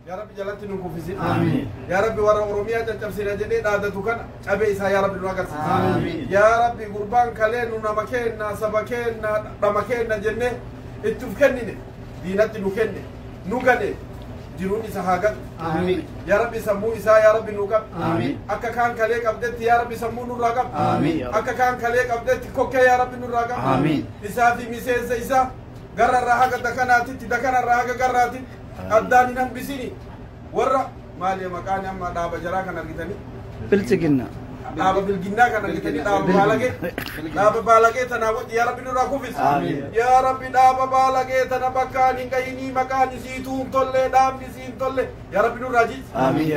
Yaa Rabbi jalatti nu kuffisi. Yaa Rabbi warra Oromiyaa caccabsina jedhee dhaadatu kana cabee isaa yaa Rabbi nu agarsiisa. Yaa Rabbi gurbaan kalee nu nama keenna, saba keenna, dhama keenna jennee itti uf kennine, diinatti nu kenne, nu gane, jiruun isa haa gatu. Yaa Rabbi sammuu isaa yaa Rabbi nu qabi. Akka kaan kalee qabdetti yaa Rabbi sammuu nurraa qabi. Akka kaan kalee qabdetti kokkee yaa Rabbi nurraa qabi. Isaa fi miseensa isaa gararraa haga dakanaatitti, dakanarraa haga garraatitti addaan hin hambisini. Warra maali maqaan amma dhaaba jaraa kan argitanii? Bilchiginna. Dhaaba bilginnaa kan argitanii, dhaaba baalagee. Dhaaba baalagee tanaa wajji yaa Rabbi nurraa kuffisi. Yaa Rabbi dhaaba baalagee tana bakkaan hin gayinii, maqaan isiituu hin tolle, dhaabni isii hin tolle. Yaa Rabbi nurraa jijji.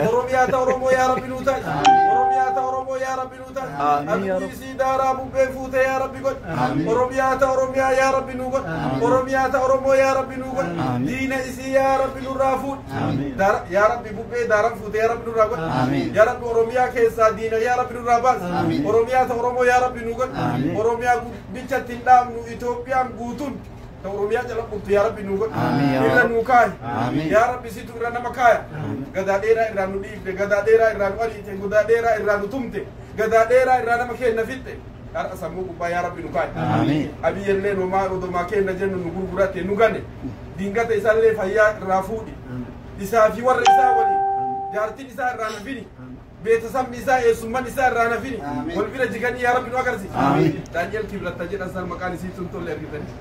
Oromiyaa ta Oromoo yaa Rabbi nuu ta'i. Oromiyaa ta Oromoo yaa Rabbi nuu ta'i. Aduu isii daaraa bubbee fuutee yaa Rabbi godhi. Oromiyaa ta Oromiyaa yaa Rabbi nuu godhi. Oromiyaa ta Oromoo yaa Rabbi nuu godhi. Diina isii yaa Rabbi nurraa fuudhi. Yaa Rabbi bubbee daaraan fuutee yaa Rabbi nurraa godhi. Yaa Rabbi Oromiyaa keessaa diina yaa Rabbi nurraa baasi. Oromiyaa ta Oromoo yaa Rabbi nuu godhi. Oromiyaa guddichatti hin dhaabnu, Itoophiyaan guutuun ta Oromiyaa jala bultu yaa Rabbi nuu godhi. Irra nuu kaayi. Yaa Rabbi situ irra nama kaaya. Gadaa dheeraa irraa nu dhiifte, gadaa dheeraa irraa nu ariite, gadaa dheeraa irraa nu tumte, gadaa dheeraa irraa nama keenna fixxe. Har'a sammuu gubbaa yaa Rabbi nu kaayi. Abiyyellee nomaa odomaa keenna jennu nu gurgurate, nu gane. Dingata isaallee fayyaa irraa fuudhi. Isaa fi warra isaa waliin jaartiin isaa irraa nafini. Beetasabni isaa eessummaan isaa irraa nafini. Wal bira jiganii yaa Rabbi nu agarsiisi. Daani'el Kibratta jedhan san maqaan isii tun tolle argitanii.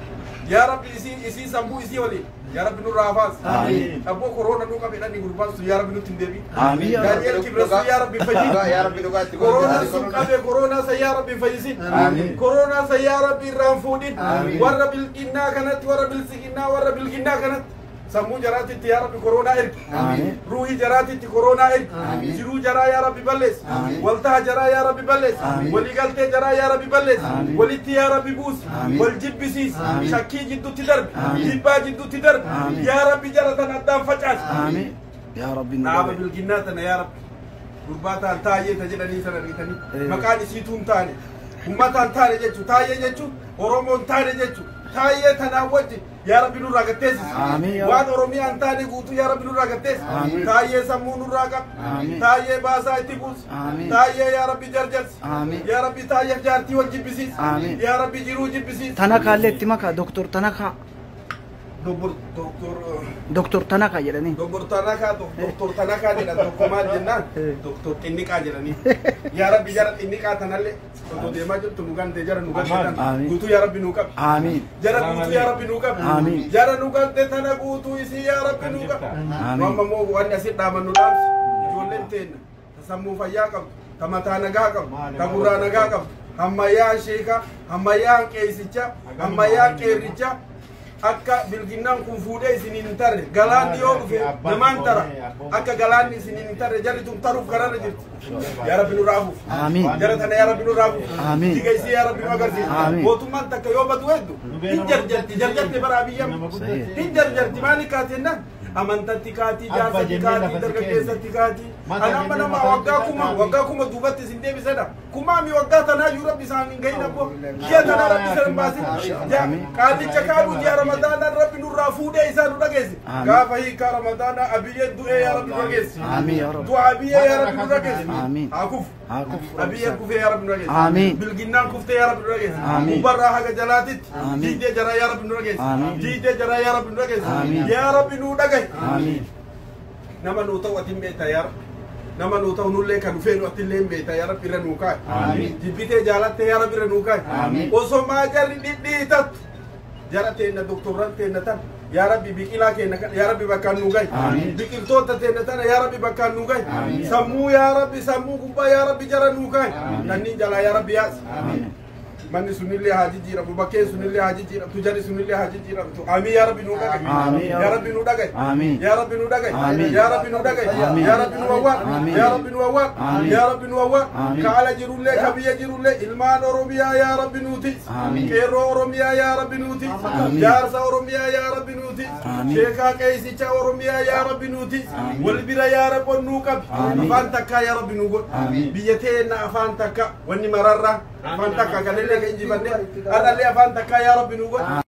Yaa Rabbi isii sammuu isii waliin yaa Rabbi nurraa hafaas. Abboo koroona nu qabe dhanni gurbaan sun yaa Rabbi nutti hin deebiin. Daani'el Kibra sun yaa Rabbi fayyisin. Koroona sun qabe, koroonaa san yaa Rabbi fayyisin. Koroonaa san yaa Rabbi irraan fuudhin. Warra bilqinnaa kanatti, warra bilsiqinnaa, warra bilqinnaa kanatti sammuu jaraatitti yaa Rabbi koroonaa ergi. Ruuhii jaraatitti koroonaa ergi. Jiruu jaraa yaa Rabbi balleessi. Waltaha jaraa yaa Rabbi balleessi. Waliigaltee jaraa yaa Rabbi balleessi. Walitti yaa Rabbi buusi. Wal jibbisiisi. Shakkii jidduutti darbi. Jibbaa jidduutti darbi. Yaa Rabbi jara tana addaan facaasi. Yaa Rabbi nu Dhaaba bilginnaa tana yaa Rabbi. Gurbaa ta'an taayyee ta jedhanii sana argitanii. Maqaan isiituu hin taane. Uummataan taane jechuun, taayyee jechuun Oromoon taane jechuun. Taayyee tanaa wajji yaa Rabbi nurraa gatteessisi. Waan Oromiyaan taane guutuu yaa Rabbi nurraa gatteessisi. Taayyee sammuu nurraa qabi. Taayyee baasaa itti buusi. Taayyee yaa Rabbi jarjarsi. Yaa Rabbi taayyeef jaartii wal jibbisiisi. Yaa Rabbi jiruu jibbisiisi. Tanakaallee itti makaa, Doktor Tanakaa. Doktor Doktor Tanakaa jedhanii. Doktor Tanakaa, Doktor Tanakaa jedhan tokko maal jennaan, Doktor Xinniqaa jedhanii. Yaa Rabbi jara Xinniqaa tanallee otoo deemaa jirtu nu gante, jara nu gante tana guutuu yaa Rabbi nuu qabi. Jara guutuu yaa Rabbi nuu qabi. Jara nu gante tana guutuu isii yaa Rabbi nuu qabi. Nu amma immoo wanni asii dhaaman nu dhaamsi ijoolleen teenna ta sammuu fayyaa qabdu, ta mataa nagaa qabdu, ta gurraa nagaa qabdu, hammayyaan sheekaa, hammayyaan qeesicha, hammayyaan qeerricha akka bilginnaan kun fuudhee isiniin hin tarre. Galaanni yoo dhufe namaan tara, akka galaanni isiniin hin tarre jarri tun taruuf kararra jirti. Yaa Rabbi nurraa hafuuf. Jara tana yaa Rabbi nurraa hafuuf. Jiga isii yaa Rabbi nu agarsiisa. Mootummaan takka yoo badu heddu hin jarjarti, jarjarte bara abiyyam hin jarjarti. Maali kaati jennaan, amantatti kaati, jaarsatti kaati, dargaggeessatti kaati. Ani amma nama waggaa 1000 duubatti isin deebisedha. Kumaami waggaa tanaayyuu Rabbi isaan hin gahin, abbo ji'a tanaa Rabbi isaan hin baasin. Qaallicha kaaduu ji'a Ramadaanaan Rabbi nurraa fuudhee isaa nu dhageesse. Gaafa hiikaa Ramadaanaa Abiyyeen du'ee yaa Rabbi nu dhageesse. Du'a Abiyyee yaa Rabbi nu dhageesse. Haa kufu. Abiyyeen kufee yaa Rabbi nu dhageesse. Bilginnaan kuftee yaa Rabbi nu dhageesse. Gubbarraa haga jalaatitti jiidee jaraa yaa Rabbi nu dhageesse. Jiidee jaraa yaa Rabbi nu dhageesse. Yaa Rabbi nu dhagaye. Nama nuu ta'u ati hin beekta yaa Rabbi. Nama nuu ta'u nullee kan dhufee nu atillee hin beekta yaa Rabbi, irra nuu kaa'i. Jibbitee jaalattee yaa Rabbi irra nuu kaa'i. Osoo maa jarri dhidhiitattu jara teenna, doktorran teenna tan yaa Rabbi, biqilaa keenna kana yaa Rabbi bakkaan nuu gahi. Biqiltoota teenna tana yaa Rabbi bakkaan nuu gahi. Sammuu yaa Rabbi, sammuu gubbaa yaa Rabbi jara nuu kaa'i. Kanneen jalaa yaa Rabbi yaasi. Manni sunillee haa jijjiiramu, bakkeen sunillee haa jijjiiramtu, jarri sunillee haa jijjiiramtu. Amiin, yaa Rabbi nuu dhagahi. Yaa Rabbi nuu dhagahi. Yaa Rabbi nuu dhagahi. Yaa Rabbi nuu dhagahi. Yaa Rabbi nu awwaal. Yaa Rabbi nu awwaal. Yaa Rabbi nu awwaal. Ka ala jirullee, ka biyya jirullee, ilmaan Oromiyaa yaa Rabbi nuuti. Qeerroo Oromiyaa yaa Rabbi nuuti. Jaarsa Oromiyaa yaa Rabbi nuuti. Sheekaa qeesicha Oromiyaa yaa Rabbi nuuti. Wal bira yaa Rabbi nuu qabi. Afaan takkaa yaa Rabbi nuu godhi. Biyya teenna afaan takka wanni mararraa afaan takka kanallee ka injifanne har'allee afaan takkaa yaa Rabbi nuu godhi.